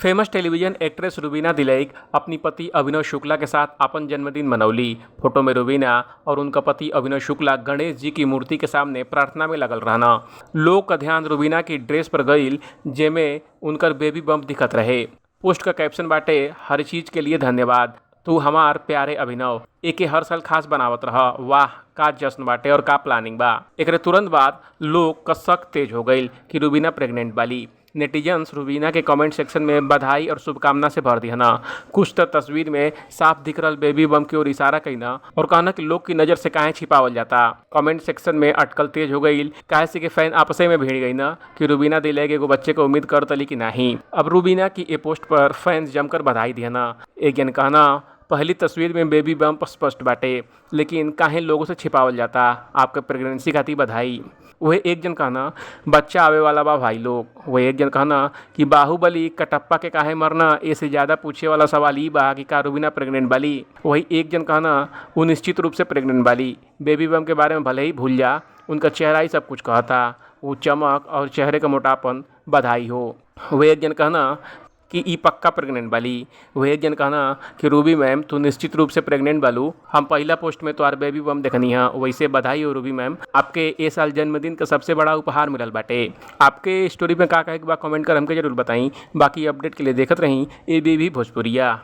Famous television actress Rubina Dilaik अपनी पति अभिनव शुक्ला के साथ अपन जन्मदिन मनौली। फोटो में रुबीना और उनका पति अभिनव शुक्ला गणेश जी की मूर्ति के सामने प्रार्थना में लगल रहना। लोग का ध्यान रुबीना की ड्रेस पर गईल, जेमे उनकर बेबी बम्प दिखत रहे। पोस्ट का कैप्शन बाटे, हर चीज के लिए धन्यवाद, तू हमार प्यारे अभिनव, एके हर साल खास बनावत रह। वाह, का जश्न बाटे और का प्लानिंग बा। एकरे तुरंत बाद लोग क शक तेज हो गईल कि रुबीना प्रेग्नेंट बाली। नेटिजन्स रुबीना के कमेंट सेक्शन में बधाई और शुभकामना से भर दिहना। कुछ तो तस्वीर में साफ दिख रहल बेबी बम की ओर इशारा कईना और कहना कि लोग की नज़र से काहे छिपावल जाता। कमेंट सेक्शन में अटकल तेज हो गईल, काहे से कि फैन आपसे में भिड़ गई ना कि रुबीना दिलैक एगो बच्चे को उम्मीद कर तली कि नाही। अब रुबीना की ए पोस्ट पर फैंस जमकर बधाई दिहना। एक जन कहना, पहली तस्वीर में बेबी बम्प स्पष्ट बाटे, लेकिन काहे लोगों से छिपावल जाता, आपके प्रेगनेंसी खातिर बधाई। वह एक जन कहना, बच्चा आवे वाला बा भाई लोग। वह एक जन कहना कि बाहुबली कटप्पा के काहे मरना, एसे ज़्यादा पूछे वाला सवाल ई बा कि का रुबीना प्रेग्नेंट बाली। वही एक जन कहना, वो निश्चित रूप से प्रेग्नेंट बाली, बेबी बम के बारे में भले ही भूल जा, उनका चेहरा ही सब कुछ कहता, वो चमक और चेहरे का मोटापन, बधाई हो। वह एक जन कहना कि ई पक्का प्रेग्नेंट बाली। वह एक जन कहना कि रूबी मैम तू निश्चित रूप से प्रेग्नेंट बालू, हम पहला पोस्ट में तोहार बेबी बम देखनी है, वैसे बधाई हो रूबी मैम, आपके ए साल जन्मदिन का सबसे बड़ा उपहार मिलल बाटे। आपके स्टोरी में का कहे के बा कमेंट कर हमके जरूर बताई। बाकी अपडेट के लिए देखत रही ए बी भोजपुरिया।